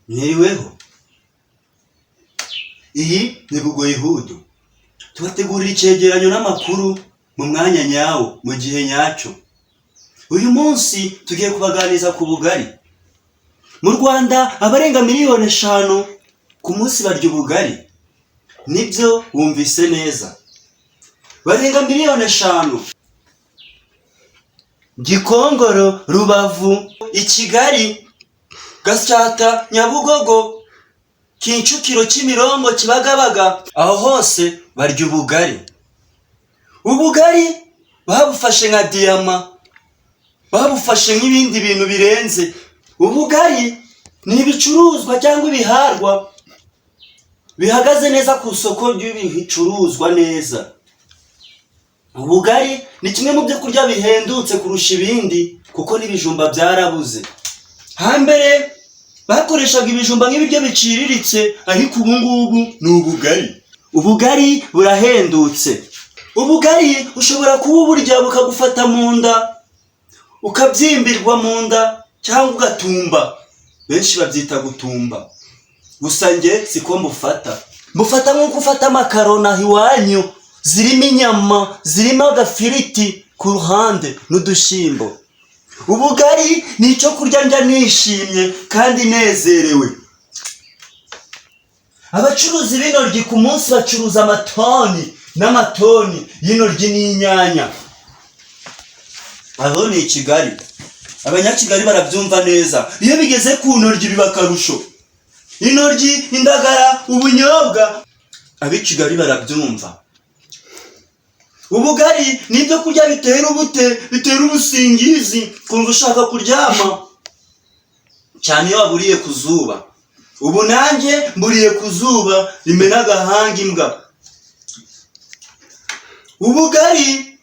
Mwiriweho. Iyi ni Bugoyi Hudu. Tubategurira icyegeranyo n'amakuru mu mwanya nyawo, mu gihe nyacyo. Uyu munsi tugiye kubaganiriza ku bugari. Mu Rwanda abarenga miliyoni 5 ku munsi barya ubugari. Nibyo, wumvise neza. Barenga miliyoni 5. Gikongoro, Rubavu, i Kigali, Gasyata, Nyabugogo, Kicukiro, Kimironko, Kibagabaga, aho hose barya ubugari. Ubugari babufashe nka diyama, babufashe nk'ibindi bintu birenze. Ubugari ni ibicuruzwa cyangwa ibiharwa bihagaze neza ku isoko ry'ibicuruzwa neza. Ubugari ni kimwe mu byo kurya bihendutse kurusha ibindi kuko n'ibijumba byarabuze. Hambere bakoreshaga ibijumba nk'ibiryo biciriritse, ariko ubu ngubu ni ubugari. Ubugari burahendutse. Ubugari ushobora kuba uburya bukagufata mu nda, ukabyimbirwa mu nda cyangwa ugatumba. Benshi babyita gutumba. Gusa njye siko mbufata. Mbufata nk'uko ufata amakaroni aho iwanyu, zirimo inyama, zirimo agafiriti ku ruhande n'udushyimbo. Ubugari ni icyo kurya ndya nishimye kandi nezerewe. Abacuruzi b'intoryi ku munsi bacuruza amatoni n'amatoni y'intoryi n'inyanya. Aho ni i Kigali. Abanyakigali barabyumva neza. Iyo bigeze ku ntoryi biba akarusho. Intoryi, indagara, ubunyobwa, ab'i Kigali barabyumva. Ubugari ni ibyo kurya bitera ubute, bitera ubusingizi, kumva ushaka kuryama cyane iyo waburiye ku zuba. Ubu nanjye mburiye ku zuba rimena agahanga imbwa. Ubugari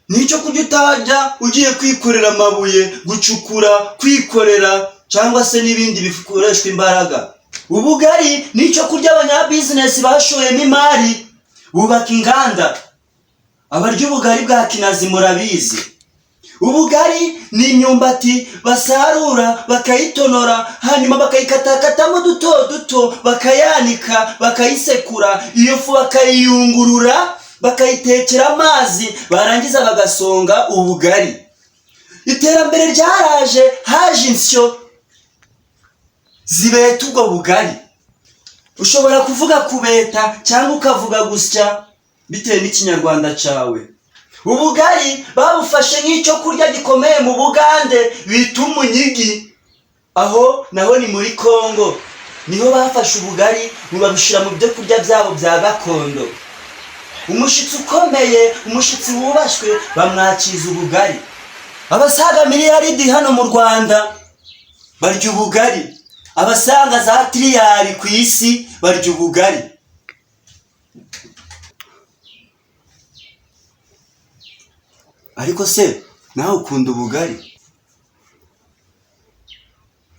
ni icyo kurya utajya ugiye kwikorera amabuye, gucukura, kwikorera cyangwa se n'ibindi bikoreshwa imbaraga. Ubugari ni icyo kurya abanyabizinesi bashoyemo imari, bubaka inganda. Abarya ubugari bwa Kinazi murabizi. Ubugari ni imyumbati basarura, bakayitonora, hanyuma bakayikatakatamo duto duto, bakayanika, bakayisekura, iyo fu bakayiyungurura, bakayitekera amazi, barangiza bagasonga ubugari. Iterambere ryaraje, haje insyo zibeta ubwo bugari. Ushobora kuvuga kubeta cyangwa ukavuga gusya bitewe n'Ikinyarwanda cyawe. Ubugari babufashe nk'icyo kurya gikomeye mu Bugande bita umunyigi. Aho naho ni muri Kongo, niho bafashe ubugari babushyira mu byo kurya byabo bya gakondo. Umushyitsi ukomeye, umushyitsi wubashywe, bamwakiza ubugari. Abasaga miliyaridi hano mu Rwanda barya ubugari. Abasaga za tiriyari ku isi barya ubugari. Ariko se nawe ukunda ubugari?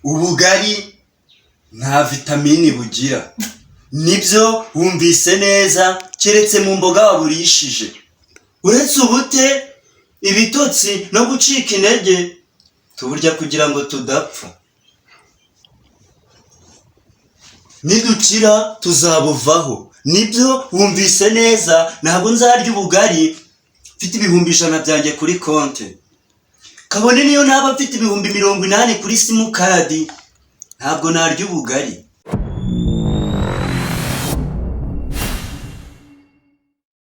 Ubugari nta vitamini bugira. Nibyo, wumvise neza, keretse mu mboga waburishije. Uretse ubute, ibitotsi no gucika intege, tuburya kugira ngo tudapfa. Nidukira tuzabuvaho. Nibyo, wumvise neza, ntabwo nzarya ubugari mfite 100,000 byanjye kuri konti. Kabone niyo naba mfite 80,000 kuri simukadi, ntabwo narya ubugari.